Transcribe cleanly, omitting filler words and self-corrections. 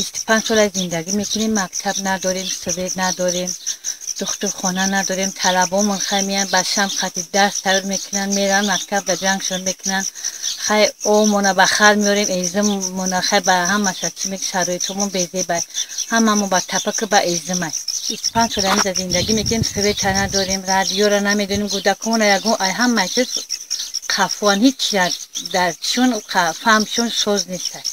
25 сола зиндагӣ мекунем, мактаб надорем, свет надорем, духтурхона надорем. Талабомон хай меян, ба шам хати дарс тайёр мекунанд, меран мактаб, да ҷангшон мекунанд. Хай омона ба хар меорем, эзимона хай ба ҳамаша чи мек, шароитҳомон безебай, ҳамамо ба тапаки ба эзимай. 25 сола ҳамиҷа зиндагӣ мекунем, света надорем, радиора намедонем, кӯдакомона ягон ай ҳамаи чиз қафуан, ҳеч дар чун фаҳмшон соз нестай.